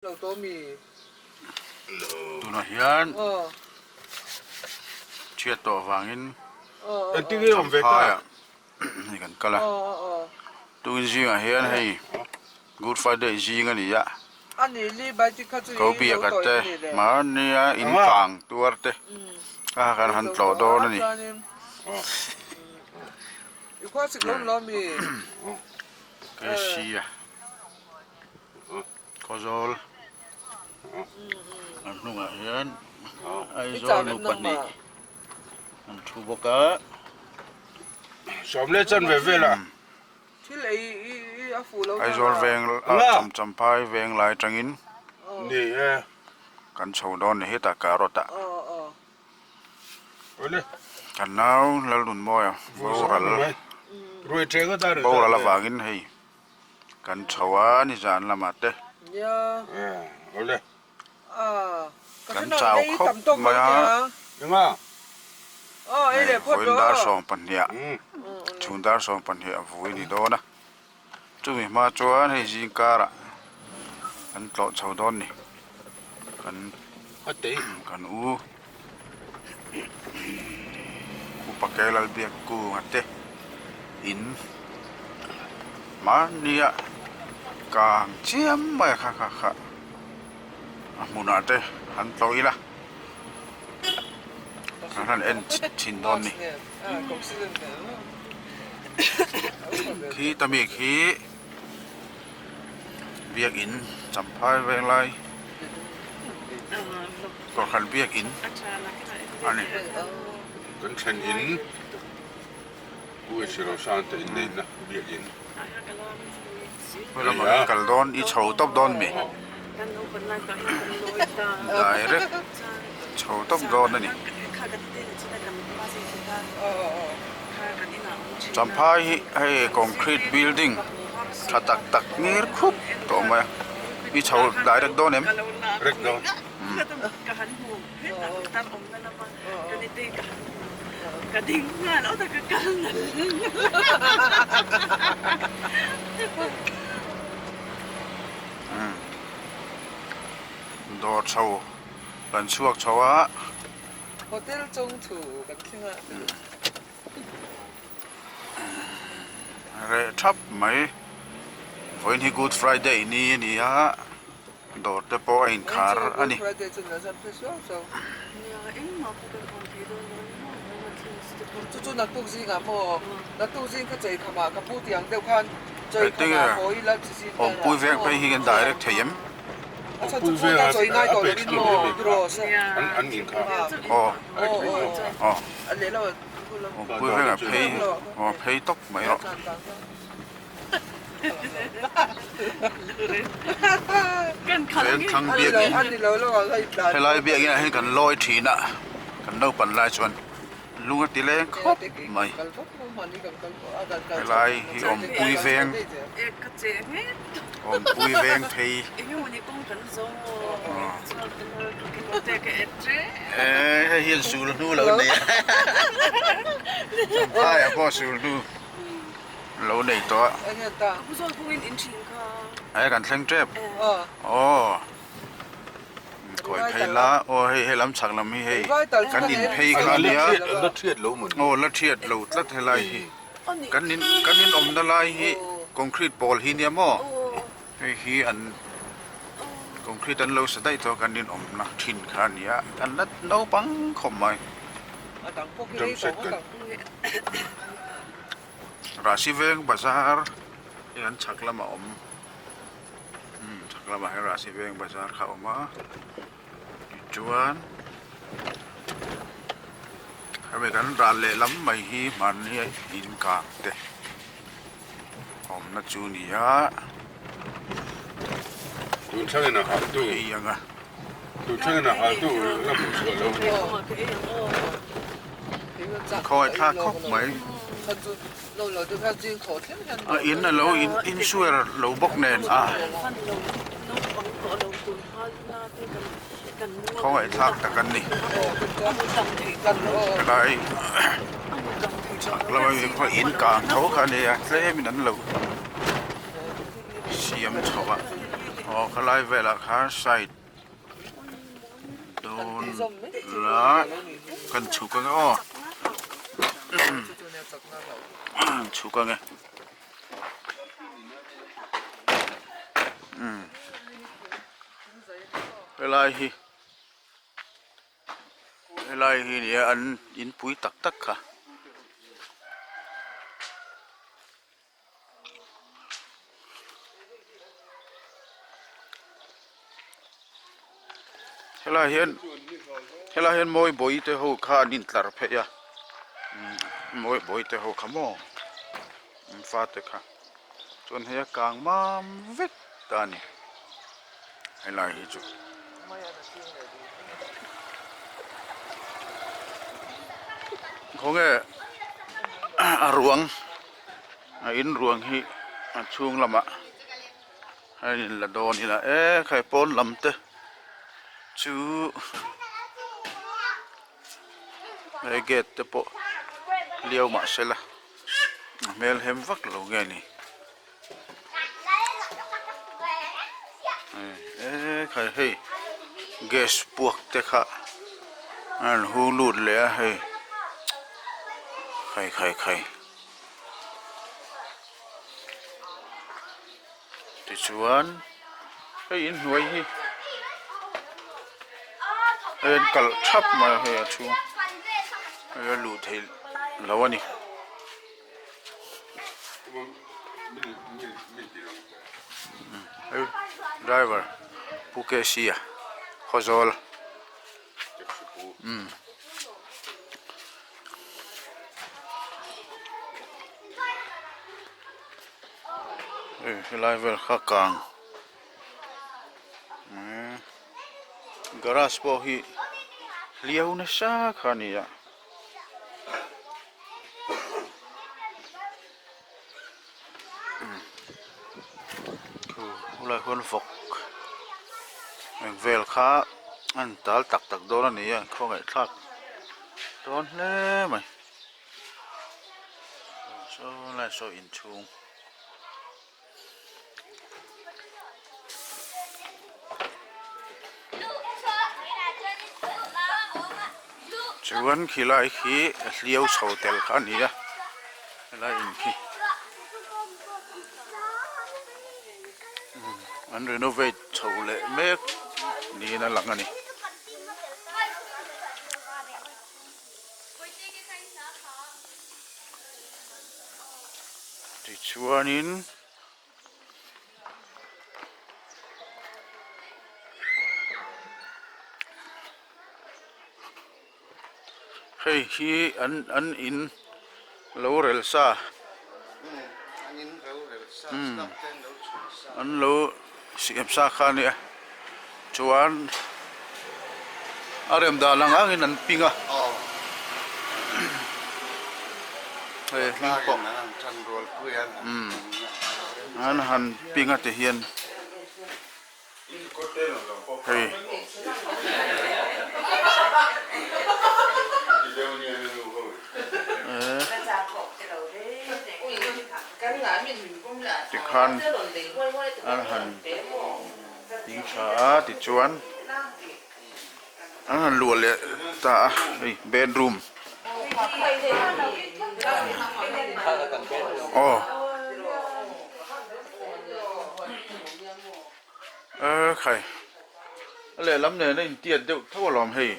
Tunah hian chhiat tawh avangin Champhaiah hei kan kal a, tun zingah hian hei Good Friday zing a ni a, ko biaka te mahnia in kang tuar te kha kan han tlawh dawn a ni. Khawzawl an hnungah hian Aizawl nu pahnih an thu bawk a. Aizawl veng Champhai veng lai atangin kan chho dawn ni hetah carrot ah kan nau Lalnunmawia boral boral avangin hei. Kan chho a nizan lamah te. Kan chau khawp mai a. Hei vawiin dar 12 ah chhun dar 12 ah vui a ni dawn a. Chumi hma chuan hei zing karah kan tlawh chho dawn ni. Kan kan u Upa Kelalbiakkunga te in mahnia kang chiam mai a kha kha kha a hmunah te an tlawh ila kan han en thin dawn ni khi ta mi khi biakin champhai venglai Kohhran biakin a ni. Kan then in Pu Esirosang te inneihna biakin. Hei lamah kan kal dawn i chho tawp dawn mi? Direct chho tawp dawn a ni. Champhai hi hei concrete building tha tak tak ngir khup tawh mai a i chho direct dawn em? Rek dawn. Dawr chho kan chhuak chho a. Hotel chawngthu kan thleng a. Reh thap mai. Vawiin hi Good Friday ni a ni a, dawr te pawh a inkhar a ni. Awmpui veng phei hi kan direct thei em? Aw awmpui vengah phei aw phei tawp mai rawh. Vengthlang biakin helai biakin ah hian kan lawi thin a kan naupan lai chuan lung a ti leng khawp mai helai hi awmpui veng awmpui veng phei eh hei hian sul hnu lo nei a champhai ah pawh sul hnu lo nei tawh a he kan thleng tep aw kawi phei la aw hei helam chhak lam hi hei kan in phei kha ania aw la thiat lo tlat helai hi kan in kan in awmna lai hi concrete pawl hi nia maw hei hi an concrete an lo sa daih tawh a kan in awmna thin kha ania an la naupang khawp mai. Rahsi veng bazar hi an chhak lamah a awm umm chhak lamah hian Rahsi veng bazar kha a awm a tichuan hemi kan ral lehlam mai hi hmanni a in kang te awmna chu a ni a. Tun thlengin a haltu tun thlengin a haltu la hmuh chhuah lo a ni. Khawngaih thlak khawp mai. A in a lo in insuar lo bawk nen a khawngaih thlak tak an ni. Helai chhak lama mi khaw in kang tho kha a nia tlemin an lo siam chho a aw. Aw khalai velah khan side dawn la kan chhuk ange aw chhuk ange helai hi helai hi nia an inpui tak tak kha. Helai hian helai hian mawi bawi te ho kha an intlar phei a mawi bawi te ho kha maw an fate kha chuan hei a kang mam vek ta a ni helai hi chu. Khawnge a ruang a in ruang hi a chhung lamah a in la dawn ila e khai pawn lam te chu he gate te pawh liau mahse la a hmel hem vak lo nge ni e khai hei gas puak te kha a rawn hung lut leh a hei khai khai khai. Tichuan hei inhnuai hi hei an kalh thap mai a hei a chhung hei a luh theih loh a ni. Hei driver Pu K C a Khawzawl. Hei helai vel kha kang garage pawh hi hliau nasa kha a ni a. Khulai khuan vawk eng vel kha a in tal tak tak dawn a ni a khawngaih thlak dawn hle mai saw lai saw inchhung. Chuan khilai khi a hliau chho tel kha a ni a helai in khi an renovate chho leh mek niin a lang a ni. Tichuanin hei hi an an in lo rel sa an lo siam sa kha a nia chuan a rem dan ang angin an ping a hei hming pawh an han ping a ti hian hei tikhan an han ding tha a tichuan an han luah leh ta a hei bedroom aw e khai a lehlam nen a intiat deuh tho alawm hei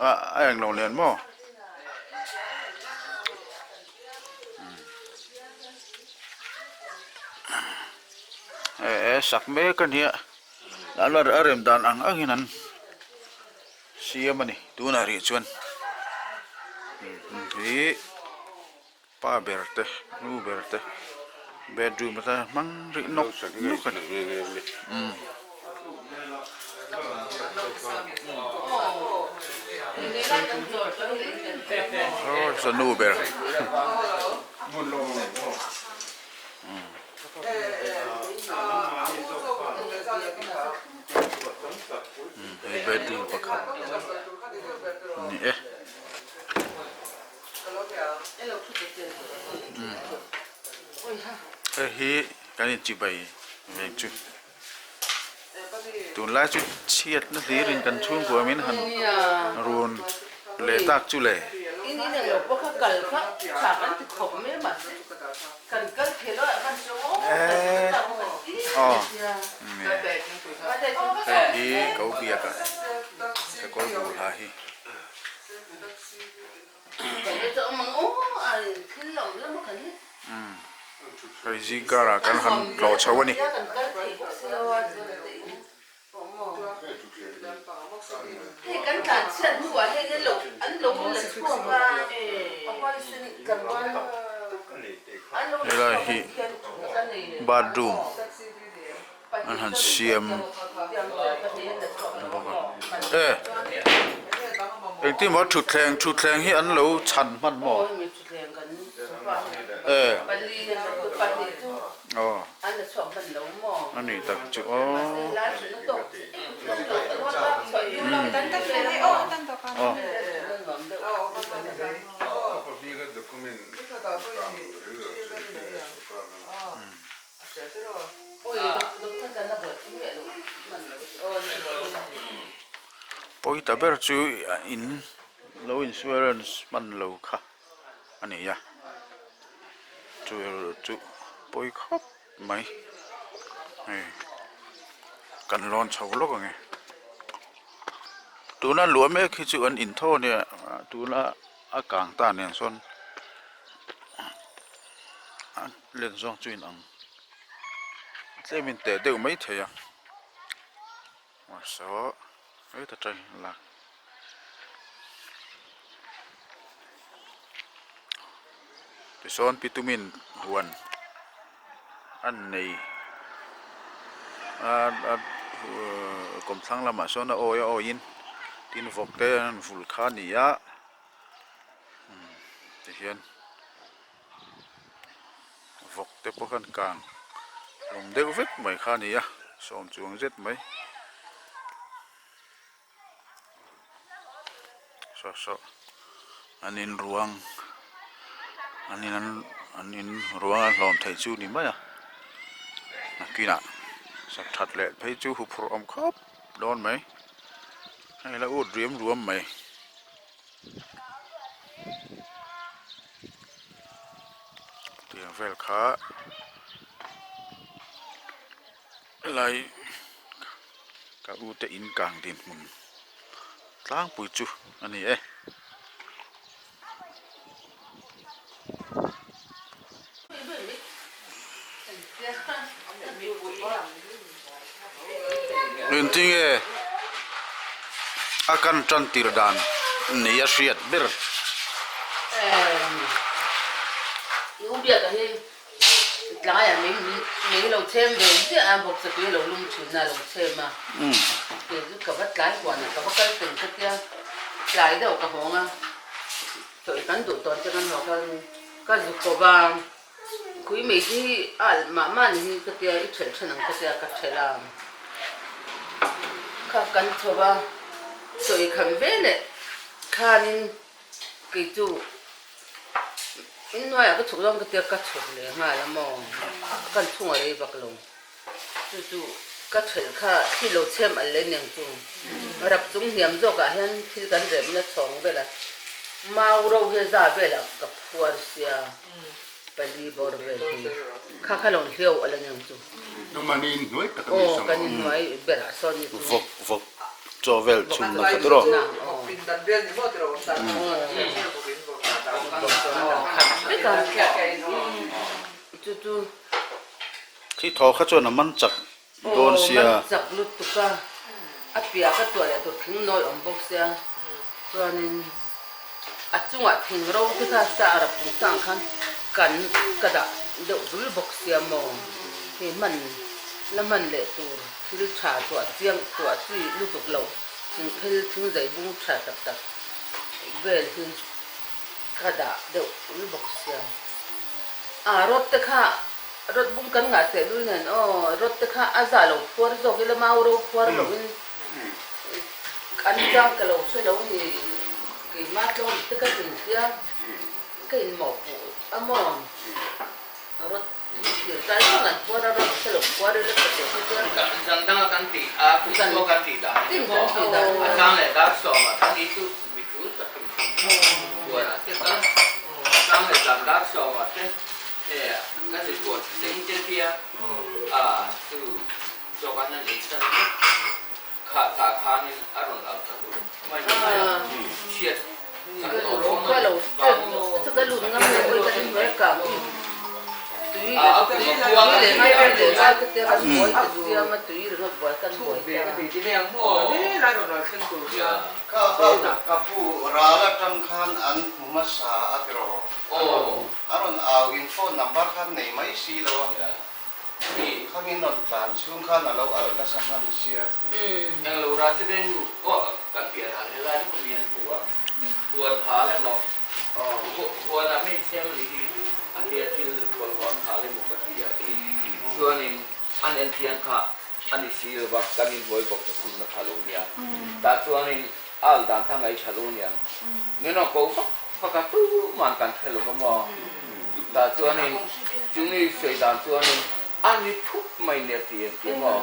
a a englo nen maw. Eh sak mek a nia a rem dan ang ang in an siam a ni tunah rih chuan hi pa ber te nu ber te bedroom atan hmang rih nawk nawk a ni umm. Aw sa nu ber. Hei bedroom pakhat a ni e. Hei hi kan inchibai veng chu. Tunlai chu chhiatna hlirin kan chhungkua min han run leh tak chu le. Aw hei hi ko biak a ka kawl bul ha hi. Hei zingkarah kan han tlawh chho a ni. Helai hi bathroom an han siam bawk a e engtin maw thutthleng thutthleng hi an lo chhan hman maw e aw a nih tak chu aw aw. Pawi ta ber chu in lo insurance hman lo kha a ni a, chu erawh chu pawi khawp mai hei kan lawn chho lawk ang e, tuna luah mek hi chu an inthaw a nia tuna a kang ta nen sawn a len zawng chu inang tlemin teh deuh mai thei a mahse heta tang hian lak tisawn pitumin huan an nei a a kawmthlang lamah sawn a awi a awiin tin vawk te an vulh kha a ni a tihian vawk te pawh khan kang hlawm deuh vek mai kha a ni a sawm chuang zet mai saw saw an in ruang an in an in ruang a hlawm theih chu ni mai a nakinah sak that leh phei chu huphurh awm khawp dawn mai hei la ut riam ruam mai. Tiang vel kha helai ka u te in kang dinhmun tlangpui chu a ni e. Engtinge a kan tan tir dan nei a hriat ber. I u biak hi tlaiah mei mei lo chhem ve ziah a bawk satui a lo lum thin a lo chhem a kei chu ka va tlai huan a ka va kal pen ka tia tlai deuh ka hawng a chawi kan duh tawn che kan haw khan ka zu kawp a. Kui mai hi a alh mah mah ni hi ka tia i ṭhelh ṭhen ang ka tia ka ṭhelh a, kha kan chho a, sawi kham ve leh khanin kei chu inhnuaiah ka chhuk dawn ka tia ka chhuk leh nghal a maw, kan chhung a rei vak lo, chu chu ka ṭhelh kha thli lo chhem alh leh aniang chu, rap chung hniam zawkah hian thil kan remna chhawng vel a, mau ro hi a za velah ka phuar sia. Pali bawr vel hi kha kha lo hliau a la niang chu. Nangmah ni in hnuai tak a mi Aw kan in hnuai berah sawn ni chu. Vawk vawk chaw vel chhum na kha tawh. Vawk pin dan vel ni maw tiraw awm dan Vek a chu chu. Khi thaw kha chuan a man chak dawn sia. Aw man chak lutuk a, a piah ka tuah leh tur thing nawi awm bawk sia chuanin a chungah thing ro te kha sa a rap chung sang khan kan ka dah deuh dul bawk sia maw hei hman la hman leh tur thil tha tuah chiang tuah chi lutuk loh thing phel thing zai bung tha tak tak vel hi ka dah deuh dul bawk sia a rawt te kha Rawt bung kan ngah teh lul nen aw, rawt te kha a zah lo phuar zawk ila mau ro phuar lo in an chang ka lo hre lo ni, keimah tlawm te ka tin tia ka in mawhpuh a maw rawt. Zan danga kan tih a, kumkhua kan tih dan hi maw? A chang leh dar sawmah kan ni chu mi tul tak hrim hrim huanah te kal a chang leh zan dar sawmah te ka zirkuah thleng te tia a chu chaw kan han ei san mek kha tah khanin a rawn alh ta tur mai mai a, chhiat kan tawh fo mai Ka pu ral atang khan an hmu hmasa a tiraw? A rawn au in phone number khan nei mai si lo a. Khangin rawn tlan chhung khan a lo alh nasa hman sia. Englo ra che ve nu aw kan piah dan helai lutuk mi an hmu a, huan hal emaw huan ah mi siam a nih hi a tia thil bawlhhlawh an hal emaw ka ti a ti chuanin an en chiang kha a ni si lo va kan inhuai bawk ta thung na kha lo nia tah chuanin a al dan kha ngaihṭha lo aniang min rawn ko vak vak a tuman kan hre lo va maw. Tah chuanin chumi sawi dan chuanin a ni thup mai nia ti em ti maw?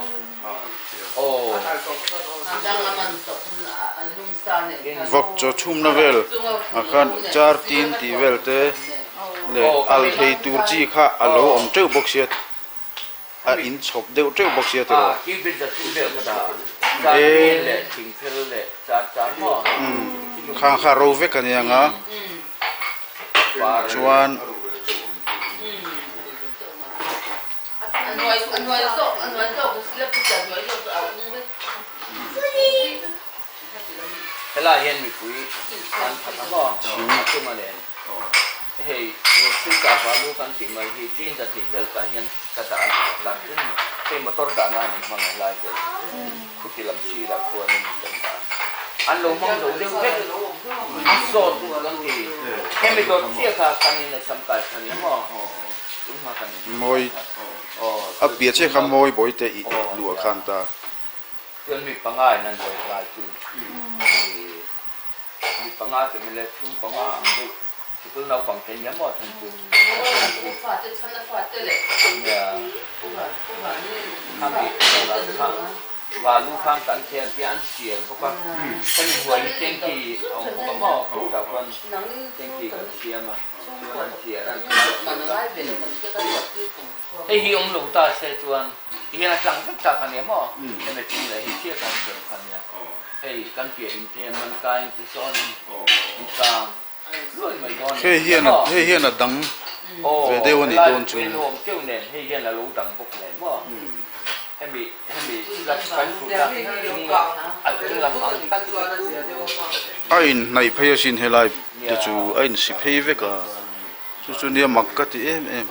Aw. Vawk chaw chhumna vel ah khan char tin tih vel te leh al thei tur chi kha a lo awm teuh bawk sia a in chhawp deuh teuh bawk sia tiraw? E khang kha ro vek a nia nga. Chuan Helai hian mipui an khat a maw? Chuma nen hei Sita Valu kan tih mai hi tin zahnih vel tah hian ka dah a dah tin hei motor dahna an inhmang helai te khuti lam sirah khuanin kan dah a. An lo hmang zo deuh vek a sawt duh kan ti. Hemi dawt chiah kha kan in a sam kai kha ni maw? Tun hma kan in Mawi a piah chiah kha mawi bawi te i luah khan ta. Chuan mi panga in an buai lai chu mi panga te mile chhung panga ang deuh sikul naupang te nia maw then chu. Nia khami Valu khan kan thian tia an siar bawk a, hemi hnuai hi tanky a awm bawk a maw chutah khuan tanky kan siam a, chuan an thiar a an thiar a hei hi awm lo ta se chuan ti hian a tlang vek ta kha nia maw hemi chung leh hi chiah kan siam kha nia hei kan piah in te hian man kai in ti sawn in in kang luai mai dawn hei hian hei hian a dang ve deuh a nih dawn chu. Aw awm teuh nen hei hian a lo dang bawk nen maw hemi hemi slab kan hrut a chung a chung lam ang tak A inhnaih phei asin helai te chu a insi phei vek a chu chu nia mak ka ti em em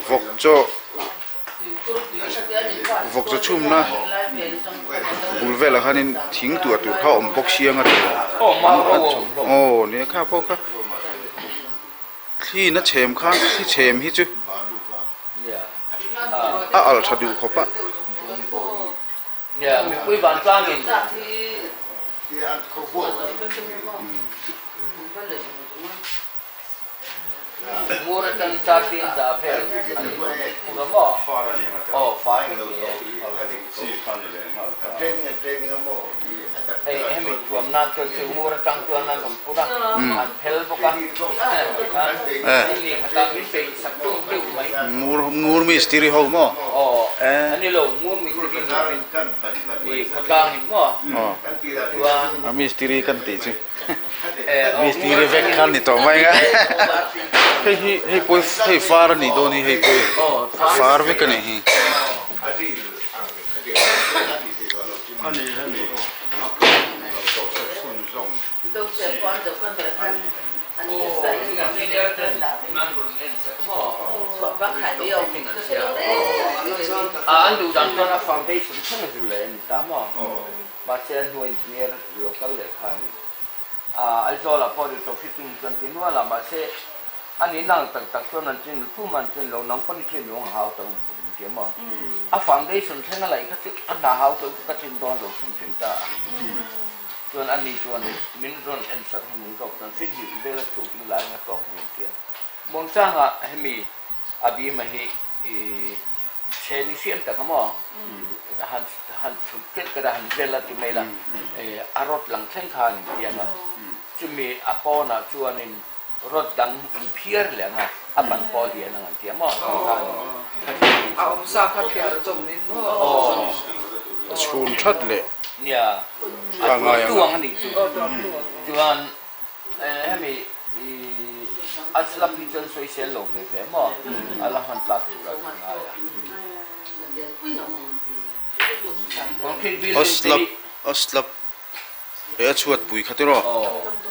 vawk chaw Vawk chaw chhumna bul velah khanin thing tuah tur kha a awm bawk sia nga tih aw nia kha pawh kha thli na chhem khan thli chhem hi chu a alh tha duh khawp a. Ngur atang chartin za vel a ni phur a maw? Aw far vek ni e. Hei hemi thuam nan chuan chu ngur atang chuan an rawn phur a, an phel bawk a, tikhan ni khatah min peih sak tung deuh mai. Ngur ngur mistiri ho maw? Aw a ni lo ngur mistiri ni lovin i khawtlang in maw? Chuan. A mistiri kan tih chu. Mistiri vek kha ni tawh mai ang a hei hi hei pawh hei far a nih dawn hi hei pawh far vek a nih hi. Mahse a hnu engineer lo kal leh kha a ni. Aizawl ah pawh retrofitting chuan ti nual a, mahse a ni nang tak tak chuan an tlin lo, tumah an tlin lo, nang pawn i tlin lo ang hau ta min ti emaw. A foundation thleng a laih kha chu a hna hau chu ka tlin dawn lo hrim hrim ta a. Chuan a ni chuan min rawn en sak hi min zawk chuan fit hnih vel a chhuk in lai nga tawk min ti a. Muangchanga hemi. A bima hi i chheni hriam tak a maw? Han han chhut ket ket a, han vel a ti mai la, a rawt lang thleng khan in piang a. Chumi a pawnah chuanin rawt dang in phiar leh ang a, a ban pawh a lian ang an ti a maw? A awmsa kha phiar chawm nin maw? Chhun that leh Nia, a tuang a nih chu. Chuan Hemi i a slap hi chuan sawisel lo ve ve maw? A la hman tlak tur a kan ngai a. Concrete building te hi. A slap he a chhuat pui kha tiraw?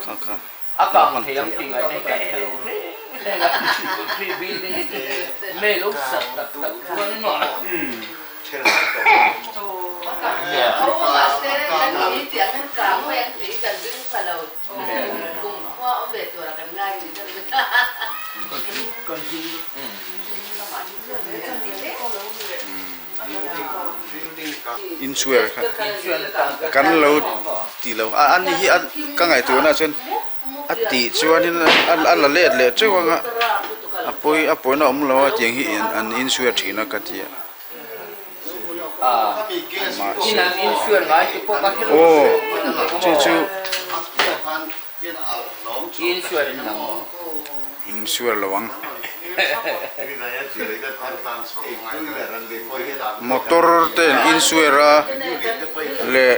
Kha kha. A kang thei ang tih ngaihna hi kan hre lo reng reng a. Concrete building hi chu mei lo sat tak tak chuan in maw? Insual kha kan lo ti lo a ani hi ka ngaihtuahna chuan a tih chuanin a la let leh teuh ang a a pawi a pawina awm lo a tiang hi an insual thin a ka ti a. Aw chu chu insual lo ang motor te an insual a leh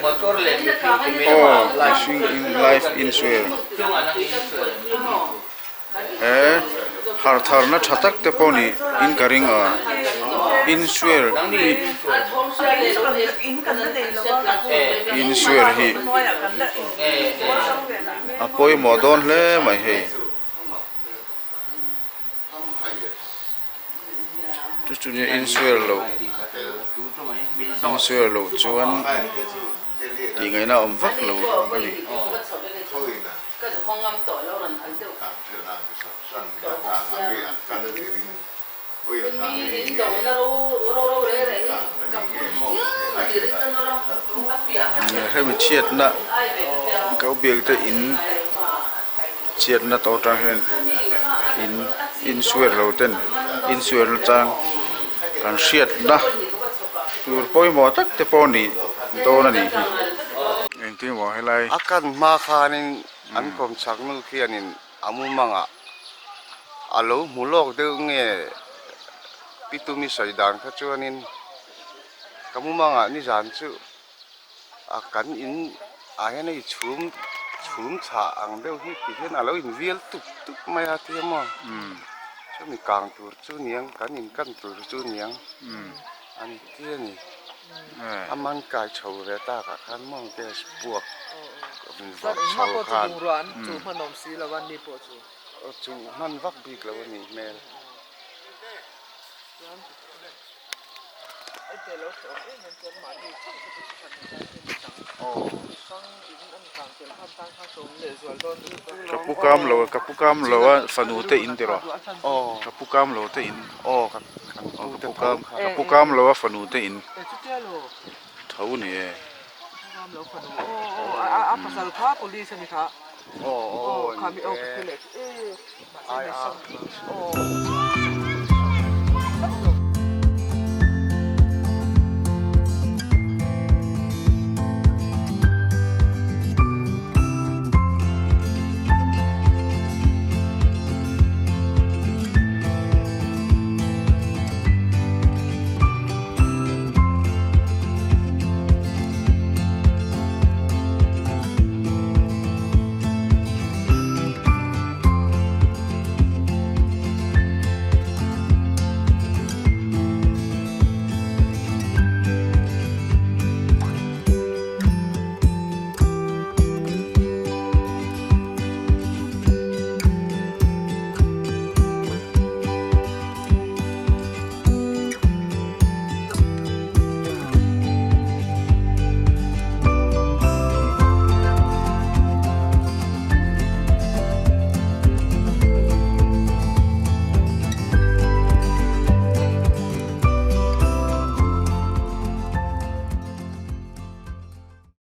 aw mihring in life insual he harh tharna tha tak te pawh nih in ka ring a insual hi insual hi a pawimawh dawn hle mai hei chu chu nia insual loh insual loh chuan tih ngaihna a awm vak lo a ni. Hemi chhiatna kau biak te in chhiatna tawh atang hian in insual lo ten insual chang kan hriatna tur pawimawh tak te pawh a nih dawn a nih hi. Engtin maw helai. A kan hma khanin an kawmchhak nu khianin a mumangah a lo hmu lawk deuh nge pi tumi sawi dan kha chuanin ka mumangah nizan chu a kan in ah hian hei chhum chhum chhah ang deuh hi ti hian a lo in vial tup tup mai a tia maw chumi kang tur chu niang kan in kan tur chu niang an ti a ni. A man kai chho ve tak ah khan maw gas puak min vawrh chho khan chu hman vak bik lo a nih hmel. Ka pu kam lo ka pu kam lo a fanu te in tiraw ka pu kam lo te in. Ka pu kam lo a fanu te in tho ni e.